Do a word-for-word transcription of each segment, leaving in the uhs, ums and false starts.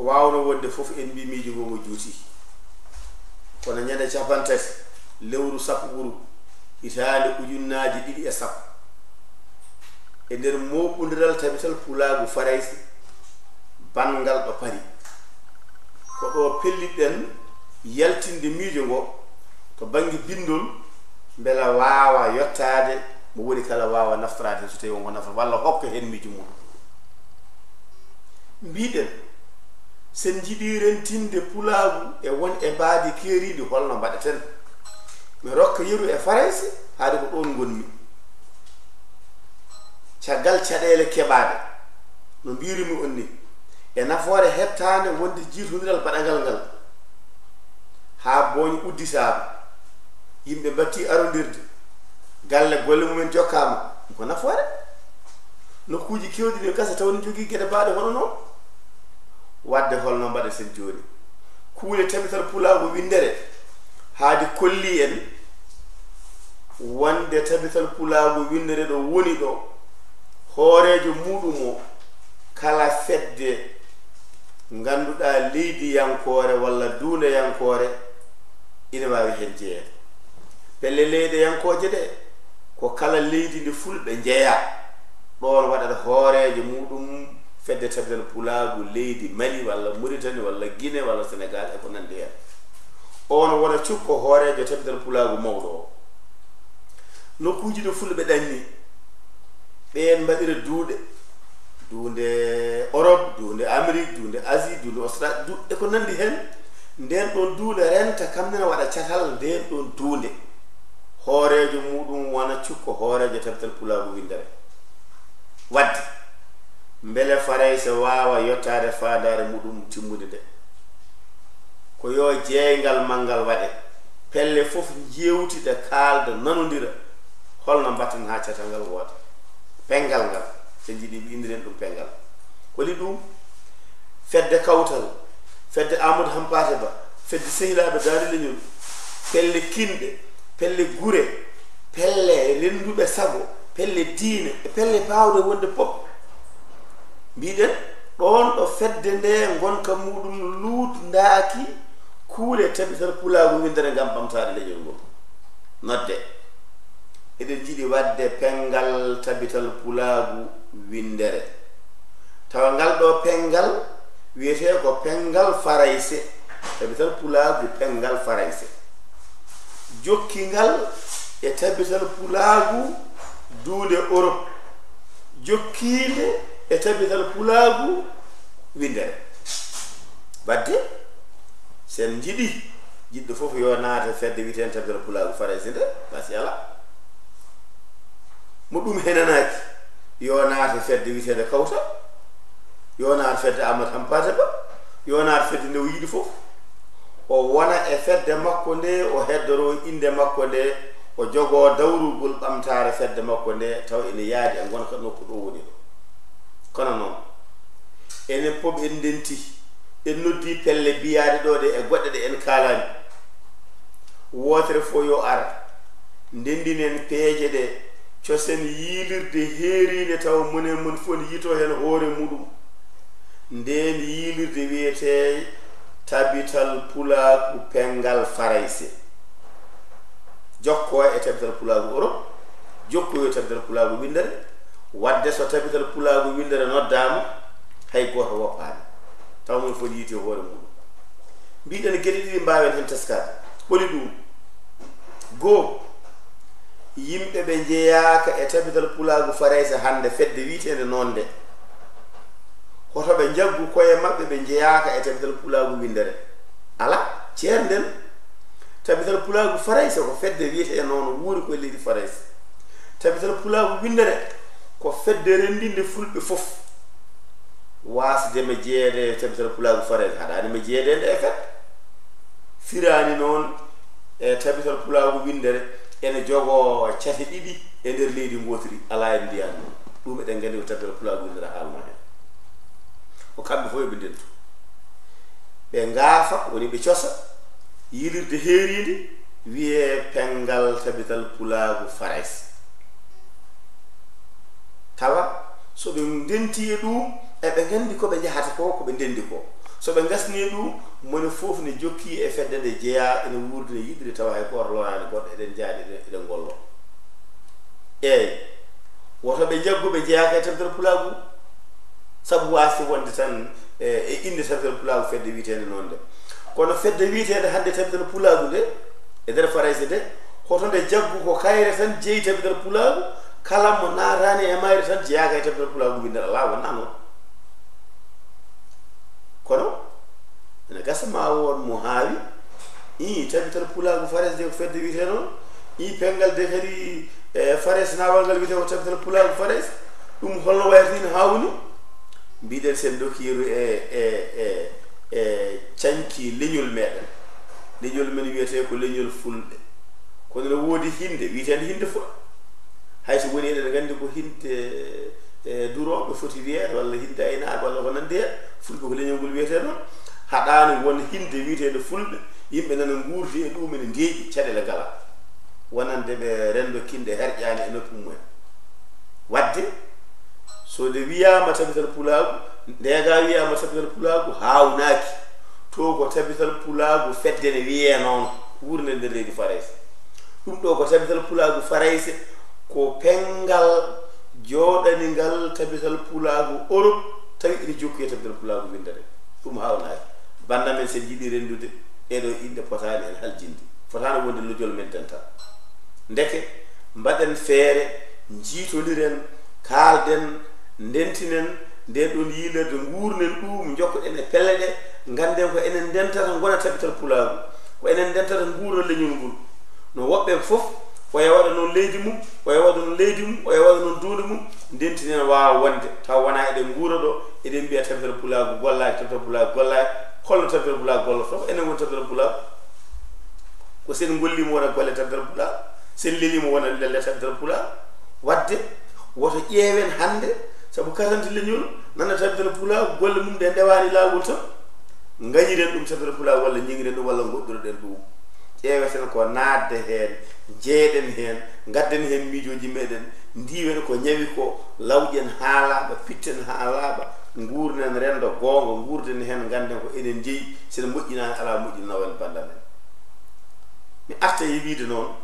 Waawno wonde fof, en mbii miijo ngo ngo juuti. Kono ñande capantati lewru sappo ɓuru hitaande ujunnaaji ɗiɗi e sappo, e nder mooɓondiral Tabital Pulaagu Farayse, banngal ɗo Pari, ko ɗo pellitɗen yaltinde miijo ngo to bannge binndol, mbela waawa yottaade, mo woni kala waawa naftoraade heen so tawii won ko nafata, walla hokka heen miijo mum. Mbiɗen, sen njiɗii rentinde pulaagu e won e mbaadi keeriindi, holno mbaɗeten? Mi rokka yeru e Farayse, haade ko ɗoon ngonmi. Caggal caɗeele keɓaaɗe, no mbiirumi on ni, e nafoore hettaande wonde jiitondiral baɗangal ngal, haa booñ udditaama, yimɓe mbattii arondirde, galle golle mumen jokkaama, ko nafoore. Nokkuuji keewɗi ne gasa taw ne jogii geɗe baɗe hono noon. Wadde holno mbaɗeten jooni? Kuule Tabital Pulaagu Winndere haadi kolli en wonde Tabital Pulaagu Winndere ɗo woni ɗo, hooreejo muuɗum o, kala fedde ngannduɗaa leydiyankoore walla duundeyankoore ina waawi heen jeyeede. Pelle leyɗeyankooje ɗe, ko kala leydi ndi Fulɓe njeyaa, ɗoon waɗata hooreejo muuɗum fedde Tabital Pulaagu leydi Mali walla Muritani walla Gine walla Senegaal e ko nanndi heen. Oon wona cukko hooreejo Tabital Pulaagu mawɗo o. Nokkuuji ɗo Fulɓe ɗanni, ɓeen mbaɗira duunde, duunde Europe, duunde Amérique, duunde Asie, duunde Australie, du-, e ko nanndi heen. Ndeen ɗoon duunde renta kam nena waɗa catal ndeen ɗoon duunde. Hooreejo muuɗum wona cukko hooreejo Tabital Pulaagu Winndere. Wadde, mbele Farayse waawa yottaade faandaare muuɗum timmunde nde? Ko yo jeeyngal manngal waɗe, pelle fof njeewtida, kaalda, nanondira, holno mbaɗten haa catal ngal wooda. Penngal ngal, so en njiɗii, ɓe inndiren ɗum penngal. Holi ɗum? Fedde Kawtal, fedde Amadou Hampaate Ba, fedde sehilaaɓe Daande Leñol, pelle kinɗe, pelle gure, pelle rennduɓe sago, pelle diine, e pelle baawɗe wonde pop. Mbiɗen, ɗoon ɗo fedde nde ngonka muuɗum luutndaaki kuule Tabital Pulaagu Winndere ngam ɓamtaade leñol ngol. Nodde, eɗen njiɗi waɗde penngal Tabital Pulaagu Winndere. Tawa ngal ɗo penngal wiyetee ko penngal Farayse, Tabital Pulaagu penngal Farayse. Jokki ngal e Tabital Pulaagu duunde Europe, jokkiinde e Tabital Pulaagu Winndere. Wadde, so en njiɗii, jiɗɗo fof yo naate fedde wiyetee Tabital Pulaagu Farayse nde, basi alaa. Mo ɗum henanaaki, yo naate fedde wiyeteende Kawtal, yo naat fedde Amadou Hampaate Ba, yo naat fedde nde o yiɗi fof. O wona e fedde makko nde, o heddoroo innde makko nde, o jogoo dawrugol ɓamtaare fedde makko nde, tawa ene yaadi e ngonka nokku ɗo woni ɗo. Kono noon, enen pop en ndenti, en noddi pelle biyaaɗe ɗo ɗe e goɗɗe ɗe en kaalani. Wootere fof yo ar, ndenndinen peeje ɗe, cosen yiilirde heeriinde tawa moni e moni fof ne yiytoo heen hoore muɗum. Ndeen yiilirde wiyetee Tabital Pulaagu Penngal Farayse. Jokkoo e Tabital Pulaagu Europe, jokkoo e Tabital Pulaagu Winndere. Wadde so Tabital Pulaagu Winndere noddaama, hay gooto woppaani. Tawa moni fof ne yiytii hoore muɗum. Mbiɗen geɗe ɗiɗi mbaawen heen teskaade. Holi ɗum? Goo, yimɓe ɓe njeyaaka e Tabital Pulaagu Farayse hannde, fedde wiyeteende noon nde, hoto ɓe njaggu koye maɓɓe ɓe njeyaaka e Tabital Pulaagu Winndere? Alaa, ceernden. Tabital Pulaagu Farayse ko fedde wiyetee noon, wuuri koye leydi Farayse. Tabital Pulaagu Winndere ko fedde renndinde Fulɓe fof. Waasde mi jeyeede e Tabital Pulaagu Farayse, haɗaani mi jeyeede nde e fedde. Firaani noon e Tabital Pulaagu Winndere ene jogoo cate ɗiɗi e nder leydi ngootiri, alaa en mbiyaani noon. Ɗum eɗen nganndi ko Tabital Pulaagu Winndere haalnoo heen. Ko kamɓe fof yo ɓe ndentu. Ɓe ngaafa, woni ɓe cosa yiilirde heeriinde wiyee Penngal Tabital Pulaagu Farayse. Tawa so ɓe ndentii e ɗum, Eɓe nganndi ko ɓe njahata ko, ko ɓe ndenndi ko. So ɓe ngasnii ɗum, moni fof ne jokki e fedde nde jeyaa, ene wuurdi, ne yiɗiri, tawa hay gooto looraani goɗɗo, eɗen njaadi, eɗen, eɗen ngolloo. Eey, woto ɓe njaggu ɓe njeyaaka e Tabital Pulaagu, sabu waasde wonde tan e, e innde Tabital Pulaagu fedde wiyeteende noon nde. Kono fedde wiyeteende hannde Tabital Pulaagu nde, e nder Farayse nde, hoto nde jaggu ko kayre tan jeyi Tabital Pulaagu, kala mo naataani e mayre tan jeyaaka e Tabital Pulaagu winndere, alaa, wonaa noon. Kono ene gasa ma won mo haawi, ii, Tabital Pulaagu Farayse nde ko fedde wiyetee noon, ii, penngal nde kadi, e, Farayse naawal ngal wiyetee ko Tabital Pulaagu Farayse, ɗum holno wayata ni, no haawni? Mbiɗen sen ndokkiiru e, e, e, e canki leñol meɗen. Leñol men wiyetee ko leñol Fulɓe. Kono no woodi hinde, wiyeteende hinde Fula. Hay so woni eɗen nganndi ko hinde, e, durooɓe foti wiyeede, walla hinde aynaaɓe, walla ko nanndi heen, Fulɓe ko leñol ngol wiyetee noon. Haɗaani won hinde wiyeteende Fulɓe, yimɓe nana nguurdi e ɗum, ene ndeeƴi, caɗeele ngalaa. Wonande ɓe renndo kinɗe herƴaani e noppi mumen. Waɗde, so nde wiyaama Tabital Pulaagu, nde ga wiyaama Tabital Pulaagu, haawnaaki. To ko Tabital Pulaagu fedde ne wiyee noon, wuurnde nder leydi Farayse. Ɗum ɗo ko Tabital Pulaagu Farayse, ko penngal jooɗaningal Tabital Pulaagu Europe, tawi ina jokki e Tabital Pulaagu winndere. Ɗum haawnaaki. Bannda men, sen njiɗi renndude, ɗee ɗo inɗe potaani en haljinde. Fotaani wonde lojol men dental. Ndeke, mbaɗen feere, njiitondiren, kaalden, ndentinen ndeen ɗoon yiilirde, nguurnen ɗum, njokkoɗen e pelle ɗe, ngannden ko enen ndentata, ngona Tabital Pulaagu, ko enen ndentata nguurna leñol ngol. No woɓɓe fof, oya waɗa noon leydi mum, oya waɗa noon leydi mum, oya waɗa noon duunde mum, ndentinen waawa wonde, taw wonaa eɗen nguura ɗo, eɗen mbiya Tabital Pulaagu gollaaki, Tabital Pulaagu gollaaki, holno Tabital Pulaagu gollotoo, ko enen ngoni Tabital Pulaagu? Ko sen ngolliima wona golle Tabital Pulaagu, sen leliima wona lelle Tabital Pulaagu. Waɗde, woto ƴeewen hannde, sabu katante leñol, nana Tabital Pulaagu, golle mum ɗe ndewaani laawol tan. Ngañiren ɗum Tabital Pulaagu, walla ñiŋiren ɗum, walla ngoɗɗiroɗen ɗum. Ƴeeweten ko naatde heen, njeeɗen heen, ngadden heen miijooji meɗen, ndiiwen ko ñawi ko, lawƴen haa laaɓa, pitten haa laaɓa, nguurnen renndo goonga, nguurden heen, ngannden ko enen njeyi, sen moƴƴinaani alaa moƴƴinoowo en bannda men. Mi arta e wiide noon,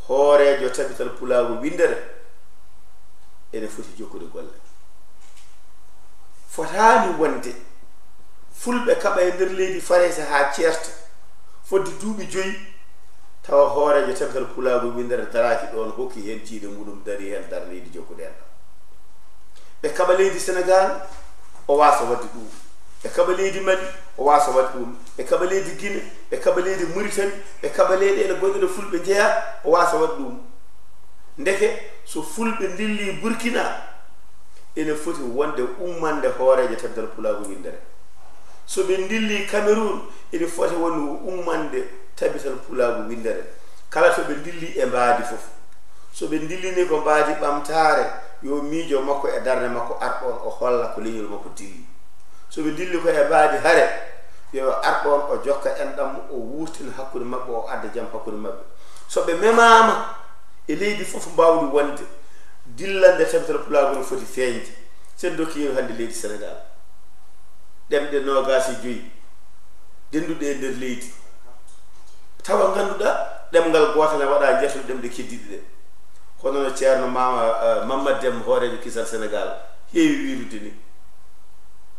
hooreejo Tabital Pulaagu winndere ene foti jokkude golle. Fotaani wonde Fulɓe kaɓa e nder leydi Farayse haa ceerta, fodde duuɓi joyi, tawa hooreejo Tabital Pulaagu winndere daraaki ɗoon, hokki heen jiiɗe muɗum, darii heen, dara leydi jokkude enɗam. Ɓe kaɓa leydi Senegaal, o waasa waɗde ɗum. Ɓe kaɓa leydi Mali, o waasa waɗde ɗum. Ɓe kaɓa leydi Gine, ɓe kaɓa leydi Muritani, ɓe kaɓa leyɗeele goɗɗe ɗo Fulɓe njeyaa, o waasa waɗde ɗum. Ndeke, so Fulɓe ndillii Burkina, ene foti wonde ummande hooreejo Tabital Pulaagu winndere. So ɓe ndillii Cameroun, ene foti wonde ummande Tabital Pulaagu winndere. Kala to ɓe ndillii e mbaadi fof. So ɓe ndillini ko mbaadi ɓamtaare, yo miijo makko e darnde makko ar ɗoon, o holla ko leñol makko dilli. So ɓe ndilli ko e mbaadi hare, yo ar ɗoon, o jokka enɗam, o wuurtina hakkunde maɓɓe, o adda jam hakkunde maɓɓe. So ɓe memaama e leydi fof mbaawdi wonde, dillande Tabital Pulaagu no foti feeñde. Sen ndokkiima hannde leydi Senegaal ɗemɗe noogaas e joyi dennduɗe e nder leydi, tawa ngannduɗaa ɗemngal gootal ne waɗa njeeto ɗemɗe keddiiɗe ɗe. Kono no Ceerno Mama, eh, Mamad Dem, hooreejo kisal Senegaal, heewi wiirude ni,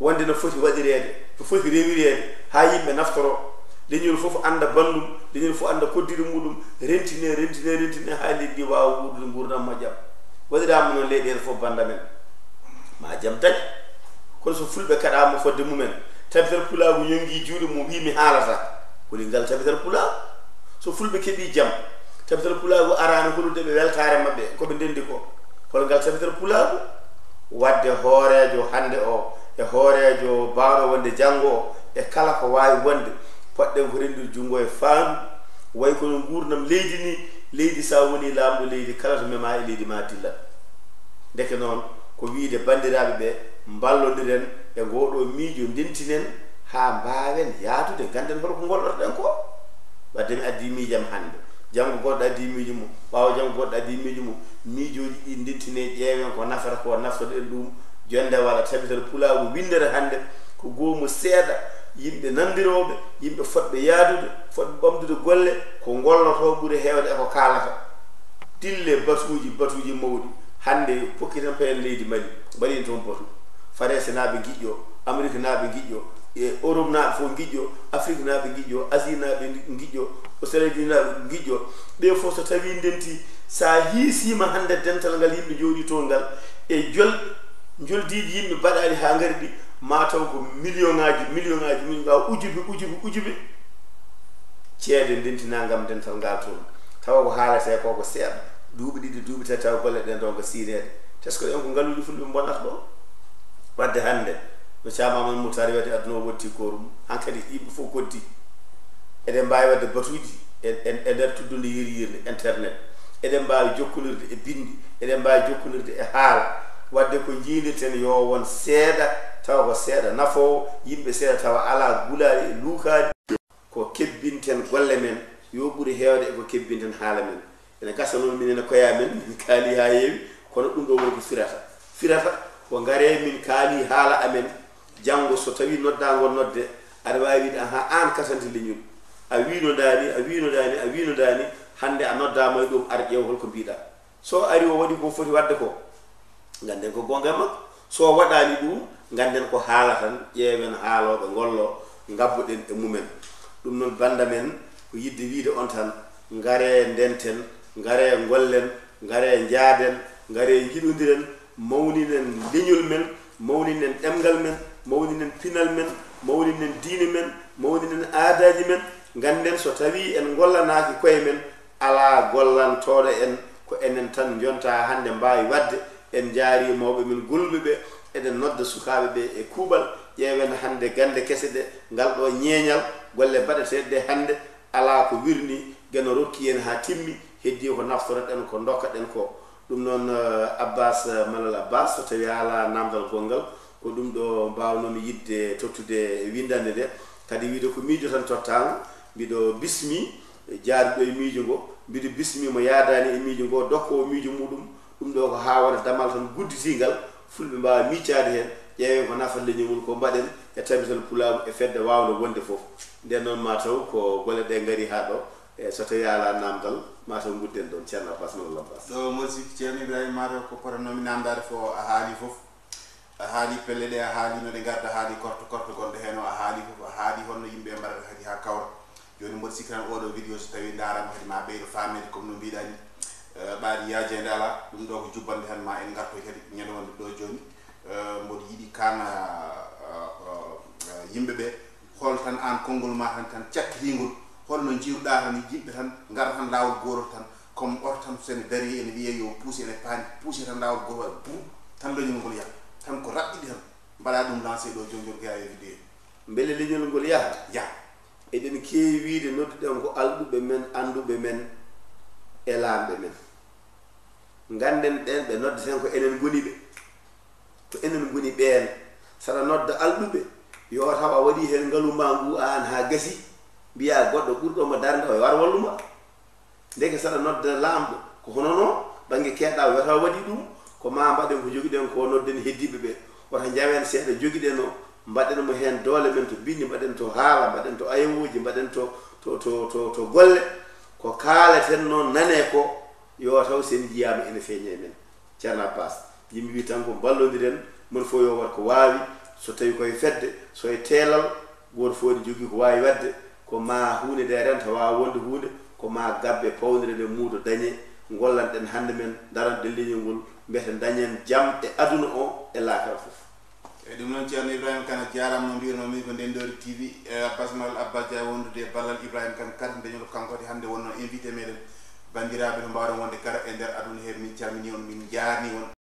wonde no foti waɗireede, no foti rewireede, haa yimɓe naftoroo, leñol fof annda banndum, leñol fof annda koddiɗo muɗum, rentine, rentine, rentine, haa leydi ndi waawa wuurdude nguurndam moƴƴam. Waɗiraama noon leyɗeele fof bannda men, ma jam dañ. Kono so Fulɓe kaɗaama fodde mumen, Tabital Pulaagu yonngii juuɗe mum, wii mi haalataa, holi ngal Tabital Pulaagu? So Fulɓe keɓii jam, Tabital Pulaagu araani holude ɓe weltaare maɓɓe, ko ɓe ndenndi ko, hol ngal Tabital Pulaagu? Waɗde hooreejo hannde o, e hooreejo baawɗo wonde janngo o, e kala ko waawi wonde, poɗɗen ko renndude junngo e faandu, way kono nguurndam leydi ni, leydi so a wonii laamɗo leydi, kala to memaa e leydi ma dillat. Ndeke noon, ko wiyde banndiraaɓe ɓe, mballondiren e ngoo ɗoo miijo, ndentinen haa mbaawen yahdude, ngannden hol ko ngollortoɗen ko. Wadde mi addii miijam hannde, janngo goɗɗo addii miijo mum, ɓaawo janngo goɗɗo addii miijo mum, miijooji ɗi ndentinee, ƴeewen ko nafata ko, naftoɗen ɗum, Jonnde walla tabital pulaagu winndere hannde ko goomu seeɗa yimɓe nanndirooɓe, yimɓe fotɓe yahdude, fotɓe ɓamdude golle, ko ngollotoo ɓuri heewde e ko kaalata. Dille batuuji, batuuji mawɗi. Hannde pokkiten payen leydi Mali, mbaɗen toon batu. Farensenaaɓe ngiƴƴo, Ameriknaaɓe ngiƴƴo, e Oropnaaɓe fof ngiƴƴo, Afriknaaɓe ngiƴƴo, Asiinaaɓe ngiƴƴo, Australianaaɓe ngiƴƴo. Ɓe fof so tawii ndenti, so a hiisiima hannde dental ngal yimɓe njooɗii toon ngal, e jol, njoldiiji yimɓe mbaɗaali haa ngari ɗi, ma taw ko million ŋaaji, million ŋaaji, million ŋaaji, ujube, ujube, ujube. Ceede ndentinaa ngam dental ngal toon. Tawa ko haaletee ko, ko seeɗa. Duuɓi ɗiɗi, duuɓi tati, tawa golle ɗen ɗon ko siineede. Tesko-ɗen ko ngaluuji fulɓe mbonata ɗo. Wadde hannde, no Caam Aamadu Mutaar wiyata, aduna o woɗɗitii kooru mum. Hankadi yimɓe fof koddii. Eɗen mbaawi waɗde batuuji e, e, e nder tuddunde yiryirnde, internet. Eɗen mbaawi jokkondirde e binndi. Eɗen mbaawi jokkondirde e haala. Wadde ko njiynirten yo won seeɗa, tawa ko seeɗa nafoowo, yimɓe seeɗa tawa alaa gulaali e luukaali. Ko kebbinten golle men, yo ɓuri heewde e ko kebbinten haala men. Ene gasa noon minen e koye amen, min kaalii haa heewi, kono ɗum ɗo woni ko firata. Firata ko ngaree min kaalii haala amen, janngo so tawii noddaango nodde, aɗa waawi wiide, "Ahaa, aan katanti leñol. A wiinodaani, a wiinodaani, a wiinodaani, hannde a noddaama e ɗum, ar ƴeew hol ko mbiiɗaa." So ari o waɗi ko foti waɗde ko, ngannden ko goonga e makko. So o waɗaani ɗum, ngannden ko haala tan, ƴeewen haalooɓe ngollo, ngabboɗen e mumen. Ɗum noon, bannda men, ko yiɗde wiyde on tan, ngaree ndenten, ngaree ngollen, ngaree njaaden, ngaree njiɗondiren, mawninen leñol men, mawninen ɗemngal men, mawninen pinal men, mawninen diine men, mawninen aadaaji men. Ngannden so tawii en ngollanaaki koye men, alaa gollantooɗo en, ko enen tan njontaa hannde mbaawi waɗde. En njaarii mawɓe men golluɓe ɓe, eɗen nodda sukaaɓe ɓe e kuuɓal. Ƴeewen hannde gannde kese ɗe, ngal ɗo ñeeñal, golle baɗeteeɗe ɗe hannde, alaa ko wirnii, Geno rokki en haa timmi, heddii ko naftoreɗen ko, ndokkaɗen ko. Ɗum noon, eh, Abbas, eh, Malal Abbas, so tawii a alaa naamndal gonngal, ko ɗum ɗo mbaawnoomi yiɗde tottude winndannde nde. Kadi wiyde ko miijo tan tottaango, mbiɗo bismii jaarduɗo e miijo ngo, mbiɗo bismii mo yahdaani e miijo ngo, dokkoowo miijo muɗum. Ɗum ɗo ko haa wona damal tan gudditiingal, fulɓe mbaawa miijaade heen, ƴeewen ko nafata leñol ngol, ko mbaɗen e tabital pulaagu e fedde waawnde wonde fof. Ndeen noon, ma taw ko golle ɗe ngarii haa ɗo, e so tawii a alaa naamndal, ma taw ngudden ɗoon. Ceerno Abbas, Malal Abbas. Ɗo mboɗo sikki, Ceerno Ibrahima, ma taw ko potatnoomi naamndaade fof a haalii fof. A haalii pelle ɗe, a haalii no ɗe ngarda, a haalii korte, korte gonɗe heen o, a haalii fof, a haalii honno yimɓe mbaɗata kadi haa kawra. Jooni mboɗo sikki tan oɗo vidéo so tawii ndaaraama kadi ma ɓeydo faameede comme no mbiɗa ni. Eh, ɓaadi yaajeende alaa, ɗum ɗo ko jubbannde tan ma en ngartoy kadi ñande wonde ɗo jooni. Eh, mboɗo yiɗi kaan, ah, ah, ah, yimɓe ɓe, hol tan aan konngol ma tan, tan cakkitingol, holno njiiruɗa tan yimɓe tan ngara tan laawol gootol tan, comme oto tan so ene darii ene wiyee yo puuse, ene paandi, puuse tan laawol gootol waɗa bum, tan leñol ngol yaha, tan ko raɓɓiɗi tan. Mbaɗa ɗum lancé ɗo jooni jooni ko yaa e vidéo. Mbele leñol ngol yaha? Yaha. Eɗen keewi wiyde nodduɗen ko alɗuɓe men, annduɓe men e laamɓe men. Ngannden ɓeen ɓe noddeten ko enen ngoni ɓe. Ko enen ngoni ɓeen. Saɗa nodda alɗuɓe, yo taw a waɗii heen ngalu ma ngu aan haa gasi, mbiyaa goɗɗo ɓurɗo mo darnde o yo ar wallu ma. Ndeke saɗa nodda laamɗo, ko hono no bannge keedɗa wiyata waɗi ɗum, ko ma mbaɗen ko njogiɗen ko, nodden heddiiɓe ɓe, wota njawen seeɗa njogiɗen o, mbaɗen mo heen doole men to binndi, mbaɗen to haala, mbaɗen to ayewooji, mbaɗen to, to, to, to, to golle. Ko kaaleten noon nanee ko, yo taw sen njiyaama ene feeña e men. Ceerno Abbas, yimɓe wi tan ko mballondiren, moni fof yo waɗ ko waawi, so tawi koye fedde, so e teelal, gooto fof ene jogii ko waawi waɗde, ko ma huunde nde renta waawa wonde huunde, ko ma gabbe pawndire nde muudo dañe, ngollanɗen hannde men, daranɗen leñol ngol, mbete dañen jam e aduna o e laakara fof. Eyi, ɗum noon, Ceerno Ibrahima Kane, a jaaraama. No mbiirnoo min ko Ndenndoori T V, e Abbas Malal Abbas Dia, wondude e ballal Ibrahima Kane, kadi ndeñol kanko kadi hannde wonnoo invité meɗen. Banndiraaɓe, no mbaawɗon wonde kala e nder aduna he, min calminii on, min njaarnii on.